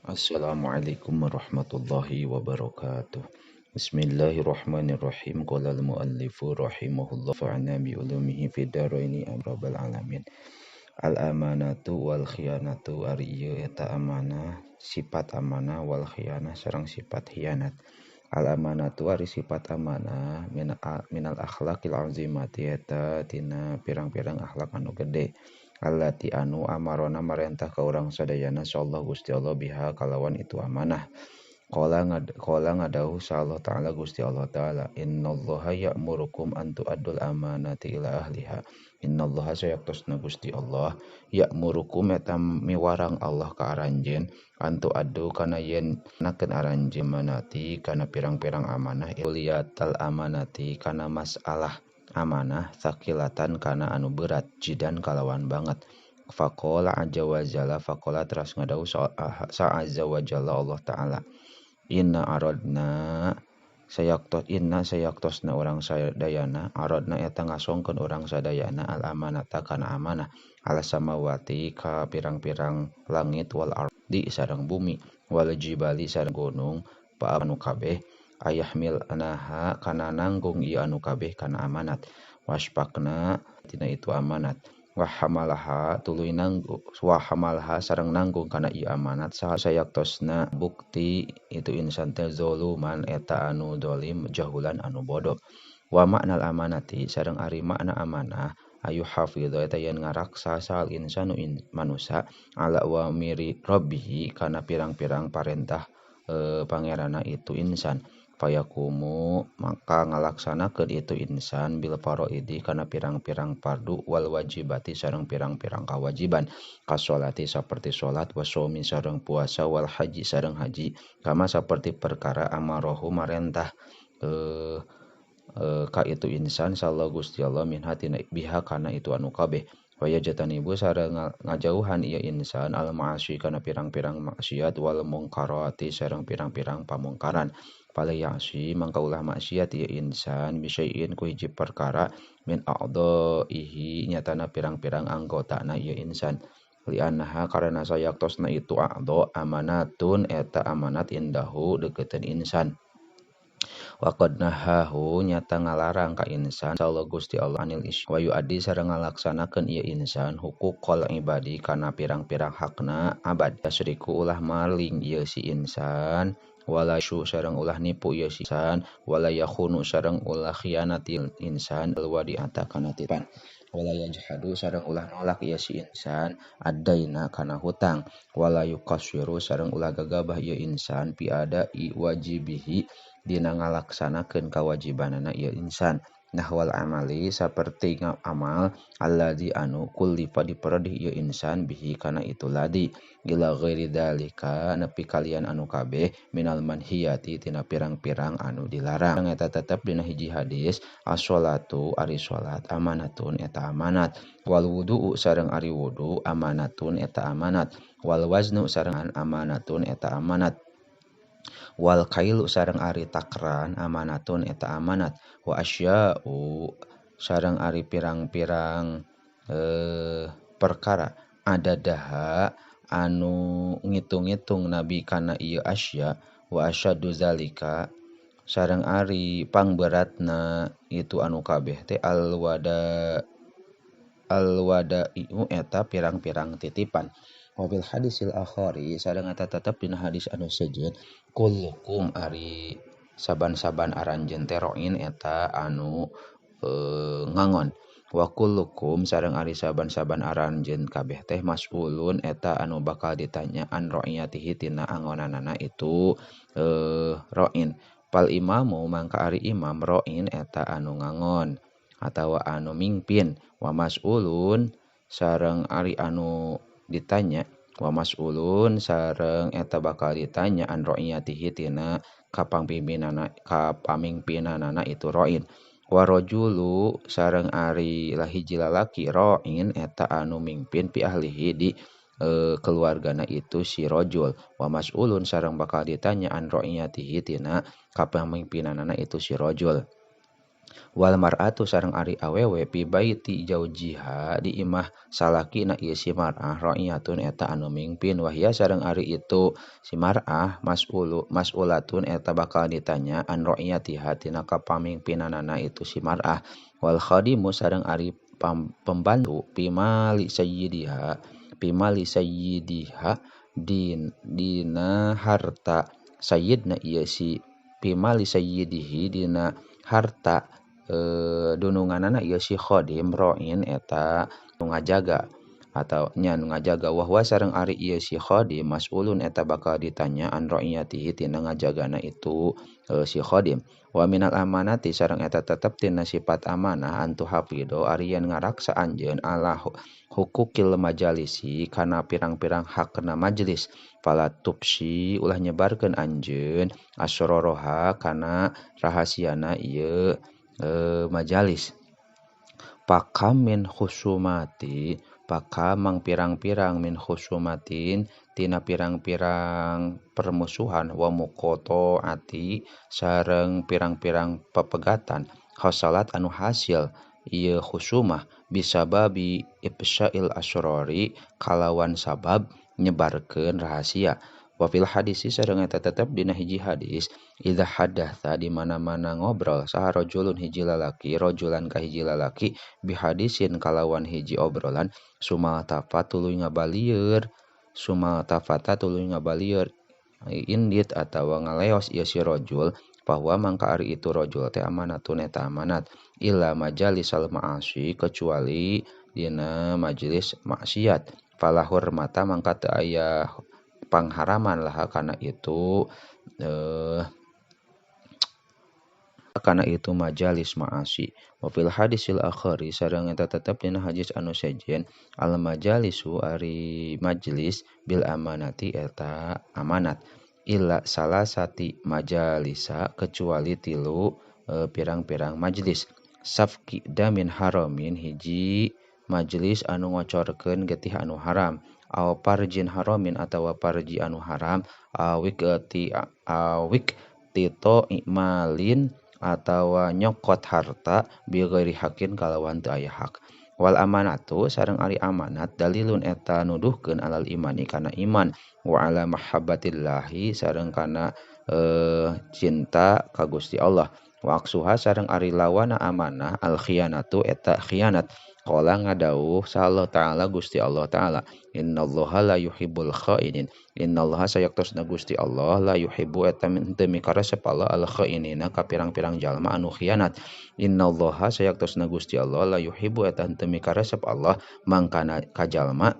Assalamualaikum warahmatullahi wabarakatuh. Bismillahirrahmanirrahim. Qala al-muallifu rahimahullah fa'ana bi ulumihi fid dharaini rabbal alamin. Al amanatu wal khiyanatu, ari ieu eta amanah, sifat amanah, wal khiyanah sareng sifat khianat. Al amanatu ari sifat amanah minal akhlaqil azimati eta tina pirang-pirang akhlak anu gede. Allati anu amarona marentah ka urang sadayana sallallahu Gusti Allah biha kalawan itu amanah. Qala ngadawuh sallallahu ta'ala Gusti Allah ta'ala, innallaha ya'murukum an tu'addul amanati ila ahliha. Innallaha sayaktosna Gusti Allah ya'murukum eta miwarang Allah ka aranjeun an tu'addu kana yen nakeun aranjeun manati kana pirang-pirang amanah, liyatal amanati kana masalah amanah sakilatan kana anu berat jidan kalawan banget. Faqala azza wa jalla, faqala teras ngadawuh sa azza wa jalla Allah ta'ala, inna aradna sayaktos, inna sayaktosna urang sadayana, aradna eta ngasongkeun urang sadayana al amanata kana amanah, ala samawati ka pirang-pirang langit, wal ardi sareng bumi, wal jibali sareng gunung, pa anu kabeh ayahmil anaha kana nanggung ieu anu kabeh kana amanat, wasfaqna tina itu amanat, wa hamalaha tuluy nanggung, wa hamalaha sareng nanggung kana ieu amanat saha sayaktosna bukti itu insan teh zoluman eta anu dolim jahulan anu bodoh. Wa maknal amanati sareng ari makna amanah ayu hafidho eta yen ngaraksa sal insanu manusa ala wa miri rabbihi kana pirang-pirang parentah pangerana itu insan. Fayakumu maka ngalaksanakeun itu insan bil faraidi kana pirang-pirang fardu, wal wajibati sareng pirang-pirang kawajiban, kasolati saperti salat, wasomi sareng puasa, wal haji sareng haji, kama saperti perkara amarohu marentah ka itu insan sallallahu Gusti Allah min hatina biha kana itu anu kabeh. Wa yajtanibu sareng ngajauhan ieu insan al ma'asi kana pirang-pirang maksiat, wal mungkarati sareng pirang-pirang pamungkaran. Fala ya'si mangka ulah maksiat ieu insan bisyai'in ku hiji perkara min a'dha'ihi nyatana pirang-pirang anggotana ieu insan, li'annaha karana sayaktosna itu a'dha amanatun eta amanat indahu deukeuteuun insan. Wa qad nahahu nyata ngalarang ka insan sallallahu Gusti Allah anil isy wa yu'addi sareng ngalaksanakeun ieu insan huquqal ibadi kana pirang-pirang hakna abad. Yasriku ulah maling ieu si insan, wala syu sareng ulah nipu ieu si insan, wala yakhunu sareng ulah khianat insan alwadi'ata kana titipan, wala yajhadu sareng ulah nolak ieu si insan addaina kana hutang, wala yuqassiru sareng ulah gagabah ieu insan fi ada'i wajibihi dina ngalaksanakeun kawajibanana ieu insan, nahwal amali saperti amal alladzi anu kullifa diperedih ieu insan bihi kana itu ladi, ila ghairi dzalika nepi kalian anu kabeh minal manhiyati tina pirang-pirang anu dilarang. Eta tetep dina hiji hadis, as-sholatu ari salat amanatun eta amanat, wal wudu'u sareng ari wudu amanatun eta amanat, wal waznu sareng amanatun eta amanat, wal kailu sareng ari takran amanatun eta amanat, wa asya'u sareng ari pirang-pirang perkara adadaha anu ngitung-ngitung nabi kana ieu asya, wa asyaddu zalika sareng ari pangberatna itu anu kabeh teh alwada'iu eta pirang-pirang titipan. Wabil hadisil akhari sareng eta tetep dina hadis anu sejeun, kullukum ari saban-saban aranjeun teh roin eta anu ngangon, wa kullukum sareng ari saban-saban aranjeun kabeh teh mas'ulun eta anu bakal ditanya an ra'iyatihi tina angonanana itu roin. Fal imamu mangka ari imam roin eta anu ngangon atawa anu mingpin, wa mas'ulun sareng ari anu ditanya, wa mas'ulun sareng eta bakal ditanya an ra'iyatihi tina kapamimpinanana itu roin. Wa rajulu sareng ari lahiji lalaki roin eta anu mingpin pi ahlihi di keluargana itu si rajul, wa mas'ulun sareng bakal ditanya an ra'iyatihi tina kapamimpinanana itu si rajul. Wal mar'atu sareng ari awewe pi baiti jaujiha di imah salakina ieu si mar'ah ra'iyatun eta anu mingpin wahia sareng ari itu si mar'ah mas'ulatun eta bakal ditanya an ra'iyatiha tina kapamingpinanana itu si mar'ah. Wal khadimu sareng ari pembantu pi mali sayyidiha dina harta sayyidna ieu si pi mali sayyidihi dina harta dununganana ieu si khadim ra'in eta nu ngajaga atau nya nu ngajaga wahwa sareng ari ieu si khadim mas'ulun eta bakal ditanya an ra'iyatihi tina ngajagana itu si khadim. Wa minal amanati sareng eta tetep tina sifat amanah antu hafido ari yen ngaraksa anjeun ala hukukil majalisi kana pirang-pirang hakna majelis fala tubsi ulah nyebarkeun anjeun asroroha kana rahasiana ieu majalis. Pakam min khusumati pakamang pirang-pirang min khusumatin tina pirang-pirang permusuhan wa muqataati sareng pirang-pirang pepegatan hasalat anu hasil ieu khusumah bisababi ifsyail asrori kalawan sabab nyebarkeun rahasia. Wa fil hadisi sareng eta tetep dina hiji hadis idza hadatsa di mana-mana ngobrol saha rajulun hiji lalaki rajulan ka hiji lalaki bihadisin kalawan hiji obrolan sumaltafa tuluy ngabalieur sumaltafata tuluy ngabalieur indit atawa ngaleos ieu si rajul bahwa mangka ari itu rajul teh amanatun eta amanat illa majalisal ma'asi kecuali dina majelis maksiat fala hurmata mangka teu aya pangharaman lah karena itu majalis ma'asi. Wa fil hadisil akhari sareng eta tetep dina hadis anu sejen al majalisu ari majlis bil amanati eta amanat illa salasati majalisa kecuali tilu pirang-pirang majlis safki damin haramin hiji majlis anu ngocorkeun getih anu haram aw parjin haramin atawa parji anu haram awik tito imalin atawa nyokot harta bi ghairi hakin kalawan teu aya hak. Wal amanatu sareng ari amanat dalilun eta nuduhkeun alal imani kana iman wa ala mahabbatillahi sareng kana cinta ka Gusti Allah. Wa aksuha sareng ari lawana amanah al khianatu eta khianat. Qala ngadauh sallallahu ta'ala Gusti Allah ta'ala innallaha la yuhibbul khainin innallaha sayaktosna Gusti Allah la yuhibbu eta teu mikaresep Allah al khainina ka pirang-pirang jalma anu khianat innallaha sayaktosna Gusti Allah la yuhibbu eta teu mikaresep Allah mangkana ka jalma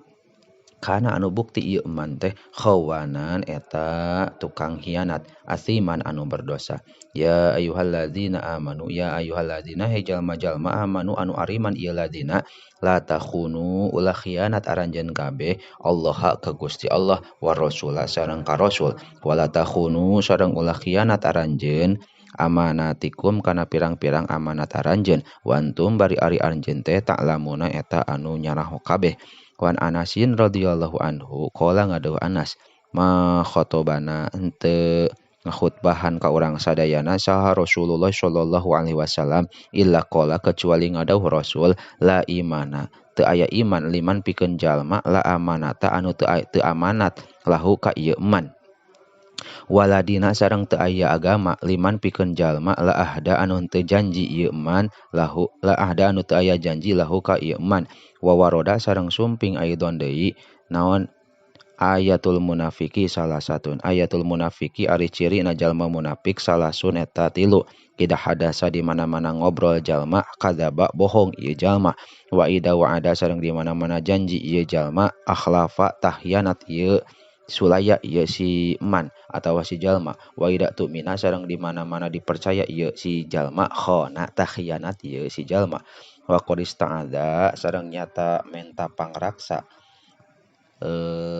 kana anu bukti ieu man teh khawanan eta tukang hianat asiman anu berdosa. Ya ayyuhalladzina amanu ya ayyuhalladzina he jalma-jalma amanu anu ariman ieu ladina la takhunu ulah khianat aranjeun kabeh Allah ka Gusti Allah wa rasula sareng ka rasul wala takhunu sareng ulah khianat aranjeun amanatikum kana pirang-pirang amanat aranjeun wa antum bari ari anjeun teh ta'lamuna eta anu nyaraho kabeh. Wan Anasin radhiyallahu anhu qala ngadeuh Anas ma khotobana henteu ngakhutbahan ka urang sadayana saha Rasulullah sallallahu alaihi wasallam illa qala kecuali ngadauh Rasul la imana teu aya iman liman pikeun jalma la amanata anu teu amanat lahu ka ieu iman waladina sareng teu aya agama liman pikeun jalma la ahda anu teu janji ieu iman lahu la ahda anu teu aya janji lahu ka ieu iman wa waroda sareng sumping aidon deui naon ayatul munafiki salah satun ayatul munafiki ari ciri na jalma munafik salasun eta tilu ida hadasa di mana-mana ngobrol jalma kadzaba bohong ieu jalma wa ida wa'ada sareng di mana-mana janji ieu jalma akhlafa tahyanat ieu sulaya ieu si man atawa si jalma wa ida tumina sareng di mana-mana dipercaya ieu si jalma khona tahyanat ieu si jalma wa qad ista'adza sareng nyata menta pangraksa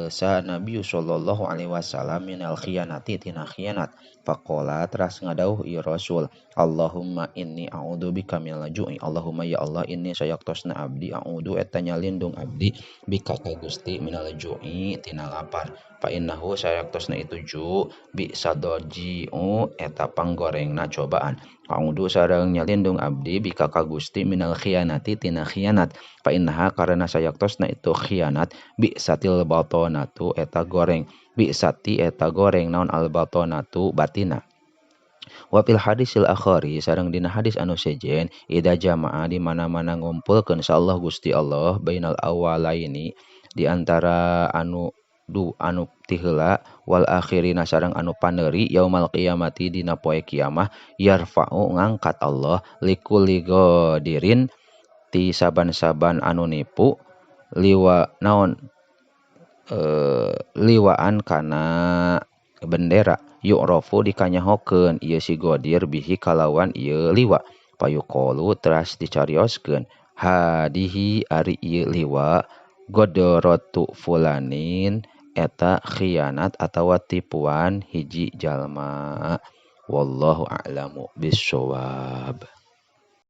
sa Nabi sallallahu alaihi wasallam minal khianati tina khianat faqala teras ngadauh ieu Rasul Allahumma inni a'udzubika minal ju'i Allahumma ya Allah inni sayaktosna abdi a'udzu eta nyalindung abdi bika ka Gusti minal ju'i tina lapar Fa innahu sayaktosna itu ju bi sadoji'u eta panggorengna cobaan. A'udzu sareng nyalindung abdi bika ka Gusti minal khianati tina khianat. Fa innaha karena sayaktosna itu khianat bi satil batonatu eta goreng. Bi sati eta goreng naon al batonatu batina. Wa fil hadisil akhari sareng dina hadis anu sejen ida jama'a di mana-mana ngumpulkeun insyaallah Gusti Allah bainal awalaini di antara anu du anu tiheula wal akhirina sareng anu paneuri yaumal qiyamati dina poe kiamah yarfa'u ngangkat Allah likulli qadirin ti saban-saban anu nipu liwa naon liwaan kana bendera yu'rafu dikanyahokeun ieu si godir bihi kalawan ieu liwa payuqalu teras dicarioskeun hadihi ari ieu liwa godorotu fulanin eta khianat atawa tipuan hiji jalma. Wallahu a'lamu bissawab.